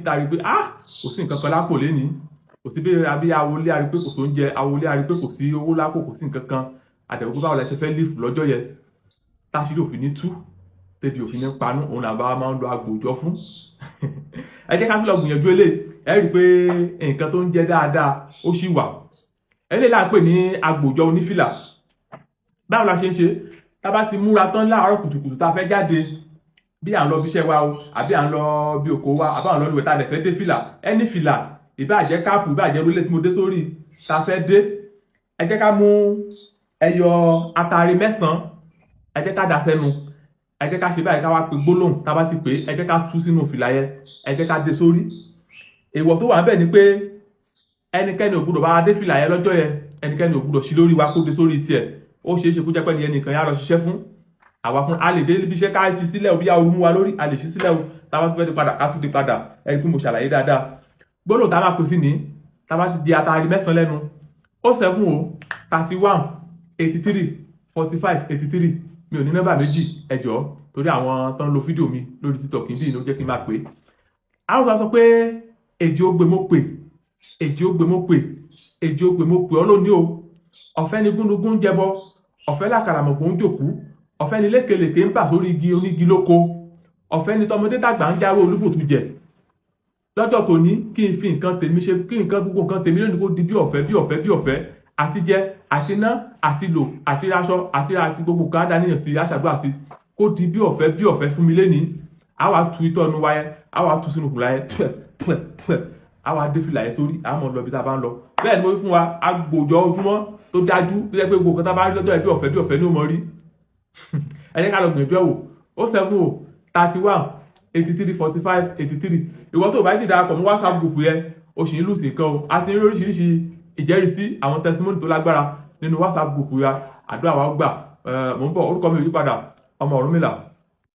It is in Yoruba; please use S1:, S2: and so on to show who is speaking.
S1: tá a rí pé ah, kò sí nǹkan kan lápò lénìí, kò sí bí abí awolé, a rí pé kò sóúnjẹ, awolé, a rí pé kò sí owó lápò, kò sí nǹkan kan, àdẹ̀wò báwo la ṣe fẹ́ live lọ́jọ́ yẹn, táṣírí òfin ní tú, tẹ́bi òfin ní panú, òun làbá máa ń lo agbòjọ fún. Ẹ jẹ́ ká tún lọ gbìyànjú eléyìí. Ẹ rí i pé nǹkan tó ń jẹ́ dáadáa ó sì wà. Eléyìí là ń pè ní agbòjọ onífìlà. Báwo la ṣe ń ṣe? Tá a bá ti múra tán láàárọ̀ kùtùkùtù, tá a fẹ́ jáde, bí à ń lọ bí iṣẹ́ wa o, àbí à ń lọ bí oko wa, àbí à ń lọ lùwẹ̀, tá a dẹ̀ fẹ́ dé fìlà, ẹni fìlà, ìbáà jẹ́ cap, ìbáà jẹ́ rólé tí mo dé sórí, tá a fẹ́ dé, ẹ jẹ́ ká mú ẹyọ atare 9, ẹ jẹ́ ká dà sẹ́nu, ẹ jẹ́ ká ṣe báyìí, ká wá pe gbólóhùn. Tá a bá ti pè é, ẹ jẹ́ ká tú sínú fìlà yẹn, ẹ jẹ́ ká dé sórí. Èèwọ̀ tó wà níbẹ̀ ni pé ẹnikẹ́ni ò gbúdọ̀ bá wa dé fìlà yẹn lọ́jọ́ yẹn, ẹnikẹ́ni ò gbúdọ̀ sí lórí wa kó dé sórí tiẹ̀. Ó ṣeé ṣe kó jẹ́ pé ní ẹnìkan yá lọ ṣiṣẹ́ fún àwa fún a lè dé ibi iṣẹ́, ká ṣí sílẹ̀ o, bí ooru mú wa lórí, a lè ṣí sílẹ̀ o. Tá a bá tún fẹ́ di padà, ká tún di padà. Ẹni pé mo ṣàlàyé dáadáa. Gbólóhùn tá a máa pè sí ní, tá a bá ti di atari 9 lẹ́nu, 070 31 83 45 83. Mi ò ní nọ́mbà méjì, ẹ jọ̀ọ́, torí àwọn tó ń lo fídíò mi lórí TikTok níbí ló jẹ́ kí n máa pè é. Àwọn kan sọ pé, "Èjì ó gbé mo pè, èjì ó gbé mo pè, èjì ó gbé mo pè ọ́ lónìí o. Ọ̀fẹ́ ni gúnugún ń jẹbọ, ọ̀fẹ́ làkàràmọ̀gbò ń jòkú, ọ̀fẹ́ ni lékelèké ń bà sórí igi onígi lóko, ọ̀fẹ́ ni tọmọdé tàgbà ń jáwé olúbòtú jẹ. Lọ́jọ́ tòní, kí n fi nǹkan tèmi ṣe, kí nǹkan gbogbo nǹkan tèmi lónìí kó di bí ọ̀fẹ́, bí ọ̀fẹ́, bí ọ̀fẹ́, àti jẹ, àti ná, àti lò, àti raṣọ, àti ra, àti gbogbo nǹkan á sí aṣàdúrà sí, kó di bí ọ̀fẹ́, bí ọ̀fẹ́ fún mi lénìí." Á wá tu itọ́ nu wáyé, á wá tu sínú kùlà yẹn pẹ̀ pẹ̀ pẹ̀, á wá dé fìlà yẹn sórí, á mọ̀ lọ ibi tá a bá ń lọ. Bẹ́ẹ̀ ni mo wí fún wa, agbòjọ́ ojúmọ́ tó dájú, tó jẹ́ pé gbogbo nǹkan tá a bá rí lọ́jọ́ yẹn, bí ọ̀fẹ́, bí ọ̀fẹ́ ní ó mọ rí. Ẹ jẹ́ ká lọ gbìyànjú ẹ̀ wò. 070 31 83 45 83. Ìwọ tó o bá ti darapọ̀ mọ́ WhatsApp group yẹn, o sì ń lose nǹkan o. A ti ń rí oríṣiríṣi ìjẹ́rìísí, àwọn testimony tó lágbára nínú WhatsApp group ya. Àdúrà wa gbà. Mò ń bọ̀. Orúkọ mi ò yí padà, ọmọ Ọ̀rúnmìlà.